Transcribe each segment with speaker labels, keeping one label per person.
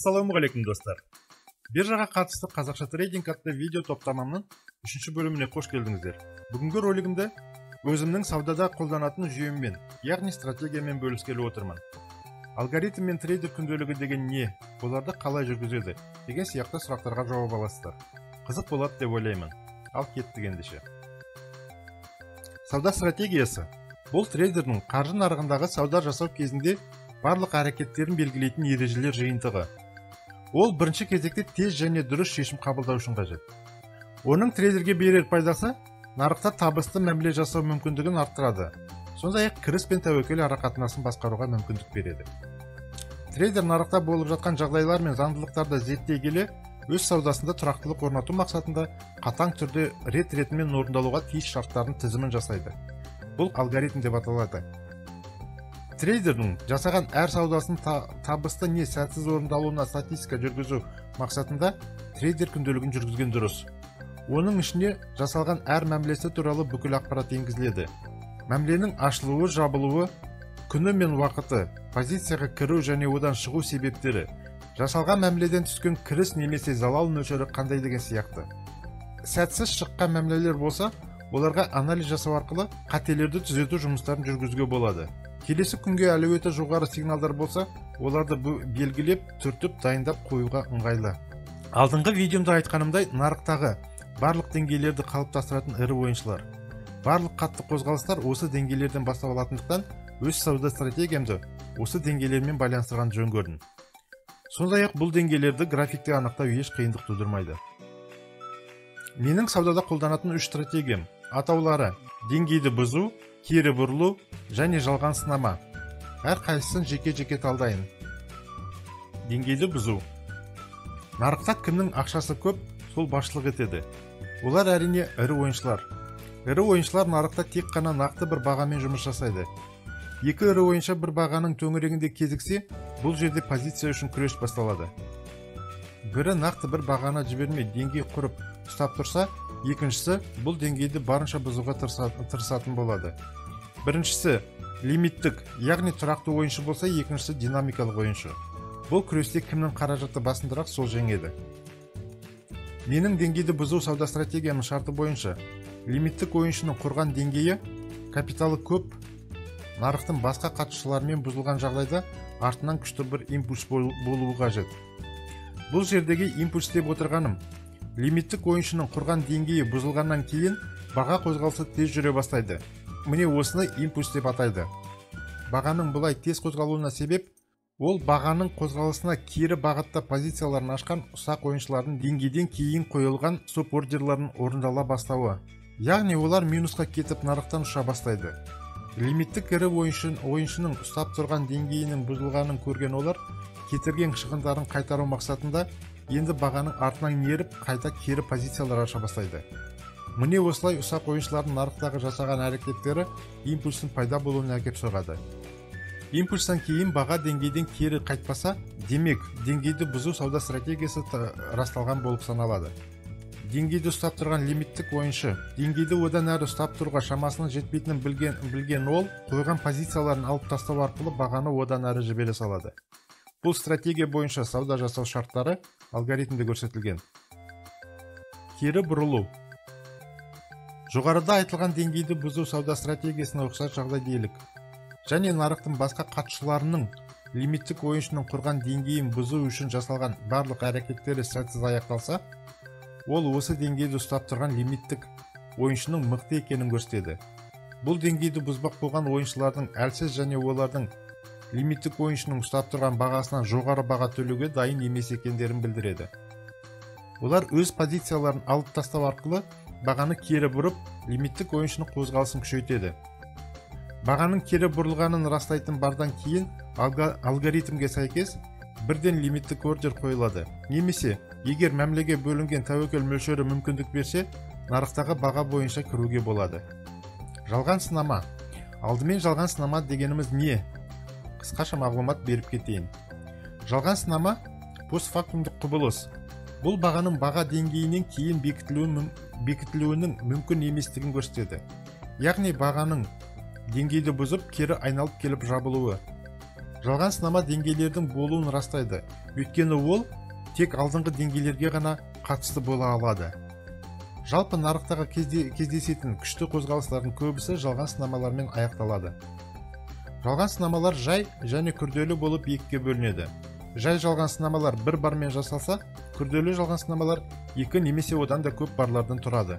Speaker 1: Ассалаумағалейкум, достар! Биржаға қатысты «Қазақша трейдинг» атты видео топтамамның үшінші бөліміне қош келдіңіздер. Бүгінгі ролигімде өзімнің саудада қолданатын жүйеммен, яғни стратегиямен бөліскелі отырмын. Алгоритм мен трейдер күнделігі деген не, оларды қалай жүргізеді деген сияқты сұрақтарға жауап аласыздар. Қызық болады деп ойлаймын. Ал кеттік ендеше. Сауда стратегиясы – бұл трейдердің қаржы нарығындағы сауда жасау кезінде барлық әрекеттерін белгілейтін ережелер жиынтығы. Ол бірінші кезекте тез және дұрыс шешім қабылдау үшін қажет. Оның трейдерге берер пайдасы – нарықта табысты мәміле жасау мүмкіндігін арттырады, сондай ақ кіріс пен тәуекел арақатынасын басқаруға мүмкіндік береді. Трейдер нарықта болып жатқан жағдайлар мен заңдылықтарды зерттей келе, өз саудасында тұрақтылық орнату мақсатында қатаң түрде рет ретімен орындалуға тиіс шарттардың тізімін жасайды. Бұл алгоритм деп аталады. Трейдердің жасаған әр саудасын табысты не сәтсіз орындалуына статистика жүргізу мақсатында трейдер күнделігін жүргізген дұрыс. Оның ішіне жасалған әр мәмілесі туралы бүкіл ақпарат енгізіледі: мәміленің ашылуы, жабылуы, күні мен уақыты, позицияға кіру және одан шығу себептері, жасалған мәміледен түскен кіріс немесе залал мөлшері қандай деген сияқты. Сәтсіз шыққан мәмілелер болса, оларға анализ жасау арқылы қателерді түзету жұмыстарын жүргізуге болады. Келесі күнге әлеуеті жоғары сигналдар болса, оларды белгілеп, түртіп, дайындап қоюға ыңғайлы. Алдыңғы видеомда айтқанымдай, нарықтағы барлық деңгейлерді қалыптастыратын ірі ойыншылар. Барлық қатты қозғалыстар осы деңгейлерден бастау алатындықтан, өз сауда стратегиямды осы деңгейлермен байланыстырған жөн көрдім. Сондай ақ бұл деңгейлерді графикте анықтау еш қиындық тудырмайды. Менің саудада қолданатын үш стратегиям атаулары: деңгейді бұзу, кері бұрылу және жалған сынама. Әрқайсысын жеке-жеке талдайын. Деңгейді бұзу. Нарықта кімнің ақшасы көп, сол басшылық етеді. Олар, әрине, ірі ойыншылар. Ірі ойыншылар нарықта тек қана нақты бір бағамен жұмыс жасайды. Екі ірі ойыншы бір бағаның төңірегінде кезіксе, бұл жерде позиция үшін күрес басталады. Бірі нақты бір бағаны жібермей, деңгей құрып ұстап тұрса, екіншісі бұл деңгейді барынша бұзуға тырысатын болады. Біріншісі лимиттік, яғни тұрақты ойыншы болса, екіншісі динамикалық ойыншы. Бұл күресте кімнің қаражаты басымдырақ, сол жеңеді. Менің деңгейді бұзу сауда стратегиямның шарты бойынша, лимиттік ойыншының құрған деңгейі капиталы көп нарықтың басқа қатысушыларымен бұзылған жағдайда артынан күшті бір импульс болуы қажет. Бұл жердегі импульс деп отырғаным – лимиттік ойыншының құрған деңгейі бұзылғаннан кейін баға қозғалысы тез жүре бастайды. Міне, осыны импульс деп атайды. Бағаның бұлай тез қозғалуына себеп – ол бағаның қозғалысына кері бағытта позицияларын ашқан ұсақ ойыншылардың деңгейден кейін қойылған стоп ордерларын орындала бастауы, яғни олар минусқа кетіп, нарықтан ұша бастайды. Лимиттік ірі ойыншының ұстап тұрған деңгейінің бұзылғанын көрген олар кетірген шығындарын қайтару мақсатында енді бағаның артынан еріп, қайта кері позициялар аша бастайды. Міне, осылай ұсақ ойыншылардың нарықтағы жасаған әрекеттері импульстің пайда болуына әкеп соғады. Импульстан кейін баға деңгейден кері қайтпаса, демек, деңгейді бұзу сауда стратегиясы расталған болып саналады. Деңгейді ұстап тұрған лимиттік ойыншы деңгейді одан әрі ұстап тұруға шамасының жетпейтінін білген ол қойған позицияларын алып тастау арқылы бағаны одан әрі жібере салады. Бұл стратегия бойынша сауда жасау шарттары алгоритмде көрсетілген. Кері бұрылу. Жоғарыда айтылған деңгейді бұзу сауда стратегиясына ұқсас жағдай делік және нарықтың басқа қатысушыларының лимиттік ойыншының құрған деңгейін бұзу үшін жасалған барлық әрекеттері сәтсіз аяқталса, ол осы деңгейді ұстап тұрған лимиттік ойыншының мықты екенін көрсетеді. Бұл деңгейді бұзбақ болған ойыншылардың әлсіз және олардың лимиттік ойыншының ұстап тұрған бағасынан жоғары баға төлеуге дайын емес екендерін білдіреді. Олар өз позицияларын алып тастау арқылы бағаны кері бұрып, лимиттік ойыншының қозғалысын күшейтеді. Бағаның кері бұрылғанын растайтын бардан кейін алгоритмге сәйкес бірден лимиттік ордер қойылады немесе егер мәмілеге бөлінген тәуекел мөлшері мүмкіндік берсе, нарықтағы баға бойынша кіруге болады. Жалған сынама. Алдымен жалған сынама дегеніміз не? Қысқаша мағлұмат беріп кетейін. Жалған сынама – постфактумдық құбылыс. Бұл бағаның баға деңгейінен кейін бекітілуінің мүмкін еместігін көрсетеді, яғни бағаның деңгейді бұзып, кері айналып келіп жабылуы. Жалған сынама деңгейлердің болуын растайды, өйткені ол тек алдыңғы деңгейлерге ғана қатысты бола алады. Жалпы нарықтағы кездесетін күшті қозғалыстардың көбісі жалған сынамалармен аяқталады. Жалған сынамалар жай және күрделі болып екіге бөлінеді. Жай жалған сынамалар бір бармен жасалса, күрделі жалған сынамалар екі немесе одан да көп барлардан тұрады.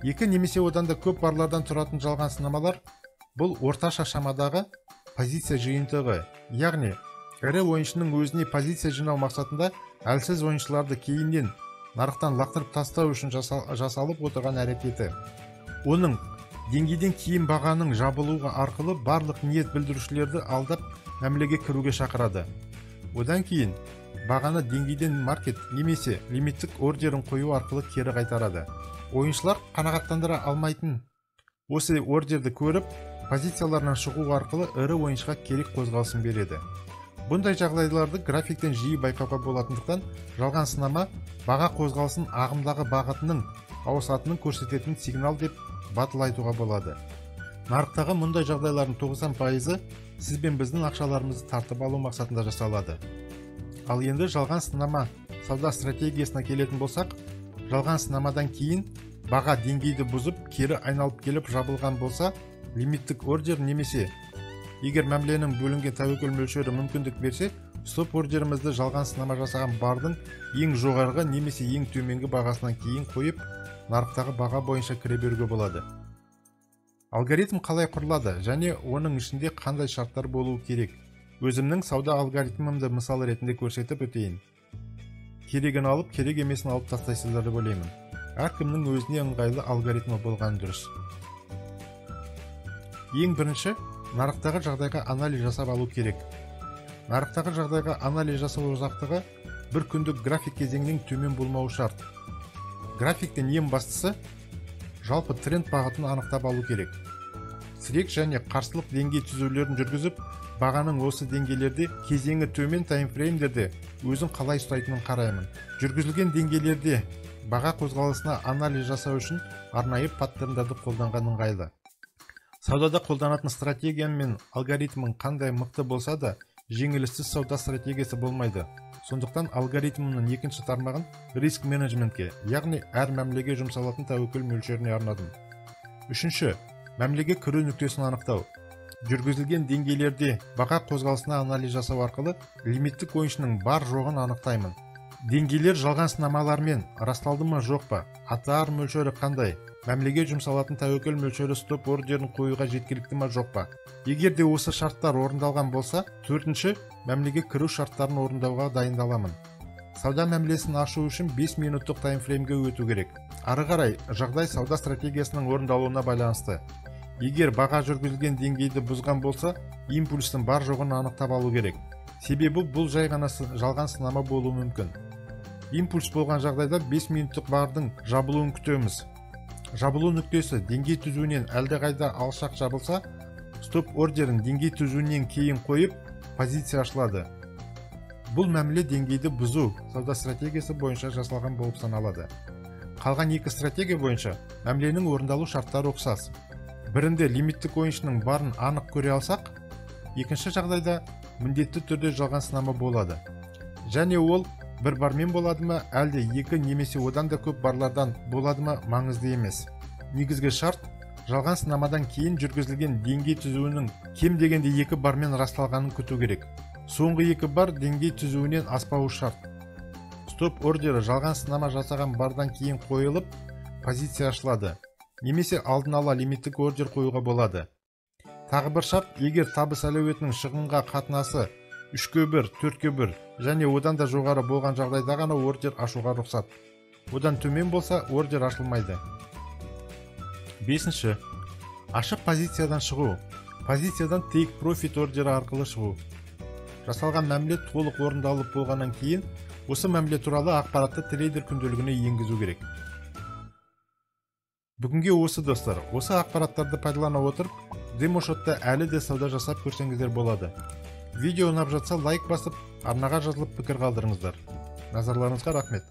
Speaker 1: Екі немесе одан да көп барлардан тұратын жалған сынамалар бұл орташа шамадағы позиция жиынтығы, яғни ірі ойыншының өзіне позиция жинау мақсатында әлсіз ойыншыларды кейіннен нарықтан лақтырып тастау үшін жасалып отырған әрекеті. Оның деңгейден кейін бағаның жабылуы арқылы барлық ниет білдірушілерді алдап мәмілеге кіруге шақырады. Одан кейін бағаны деңгейден маркет немесе лимиттік ордерін қою арқылы кері қайтарады. Ойыншылар қанағаттандыра алмайтын осы ордерді көріп, позицияларынан шығу арқылы ірі ойыншыға керек қозғалысын береді. Бұндай жағдайларды графиктен жиі байқауға болатындықтан, жалған сынама баға қозғалысын ағымдағы бағытының ауысатынын көрсететін сигнал деп батыл айтуға болады. Нарықтағы мұндай жағдайлардың 90%-ы сіз бен біздің ақшаларымызды тартып алу мақсатында жасалады. Ал енді жалған сынама сауда стратегиясына келетін болсақ, жалған сынамадан кейін баға деңгейді бұзып, кері айналып келіп жабылған болса, лимиттік ордер немесе егер мәміленің бөлінген тәуекел мөлшері мүмкіндік берсе, стоп ордерімізді жалған сынама жасаған бардың ең жоғарғы немесе ең төменгі бағасынан кейін қойып, нарықтағы баға бойынша кіре беруге болады. Алгоритм қалай құрылады және оның ішінде қандай шарттар болуы керек? Өзімнің сауда алгоритмімді мысал ретінде көрсетіп өтейін. Керегін алып, керек емесін алып тастайсыздар деп ойлаймын. Әркімнің өзіне ыңғайлы алгоритмі болғаны дұрыс. Ең бірінші, нарықтағы жағдайға анализ жасап алу керек. Нарықтағы жағдайға анализ жасау ұзақтығы бір күндік график кезеңінен төмен болмауы шарт. Графиктен ең бастысы жалпы тренд бағытын анықтап алу керек. Тірек және қарсылық деңгей түзулерін жүргізіп, бағаның осы деңгейлерде кезеңі төмен таймфреймдерде өзін қалай ұстайтынын қараймын. Жүргізілген деңгейлерде баға қозғалысына анализ жасау үшін арнайы паттерндарды қолданған ыңғайлы. Саудада қолданатын стратегияң мен алгоритмің қандай мықты болса да, жеңіліссіз сауда стратегиясы болмайды. Сондықтан алгоритмінің екінші тармағын риск менеджментке, яғни әр мәмілеге жұмсалатын тәуекел мөлшеріне арнадым. Үшінші, мәмілеге кіру нүктесін анықтау. Жүргізілген деңгейлерде баға қозғалысына анализ жасау арқылы лимиттік ойыншының бар жоғын анықтаймын. Деңгейлер жалған сынамалармен расталды ма жоқ па, АТР мөлшері қандай, мәмілеге жұмсалатын тәуекел мөлшері стоп ордерін қоюға жеткілікті ма жоқ па. Егер де осы шарттар орындалған болса, төртінші, мәмілеге кіру шарттарын орындауға дайындаламын. Сауда мәмілесін ашу үшін 5 минуттық таймфреймге өту керек. Ары қарай жағдай сауда стратегиясының орындалуына байланысты. Егер баға жүргізілген деңгейді бұзған болса, импульстің бар жоғын анықтап алу керек. Себебі бұл жай ғана жалған сынама болуы мүмкін. Импульс болған жағдайда 5 минуттық бардың жабылуын күтеміз. Жабылу нүктесі деңгей түзуінен әлдеқайда алшақ жабылса, стоп ордерін деңгей түзуінен кейін қойып, позиция ашылады. Бұл мәміле деңгейді бұзу сауда стратегиясы бойынша жасалған болып саналады. Қалған екі стратегия бойынша мәміленің орындалу шарттары ұқсас. Бірінде лимиттік ойыншының барын анық көре алсақ, екінші жағдайда міндетті түрде жалған сынама болады. Және ол бір бармен болады ма, әлде екі немесе одан да көп барлардан болады ма, маңызды емес. Негізгі шарт жалған сынамадан кейін жүргізілген деңгей түзуінің кем дегенде екі бармен расталғанын күту керек. Соңғы екі бар деңгей түзуінен аспауы шарт. Стоп ордері жалған сынама жасаған бардан кейін қойылып, позиция ашылады. Немесе алдын ала лимиттік ордер қоюға болады. Тағы бір шарт, егер табыс әлеуетінің шығынға қатынасы 3-ке 1, 4-ке 1 және одан да жоғары болған жағдайда ғана ордер ашуға рұқсат. Одан төмен болса, ордер ашылмайды. Бесінші, ашық позициядан шығу. Позициядан take profit ордері арқылы шығу. Жасалған мәміле толық орындалып болғаннан кейін, осы мәміле туралы ақпаратты трейдер күнделігіне енгізу керек. Бүгінге осы достар, осы ақпараттарды пайдалана отырып, демо-шотта әлі де сауда жасап көрсеңіздер болады. Видео ұнап жатса лайк басып, арнаға жазылып пікір қалдырыңыздар. Назарларыңызға рахмет.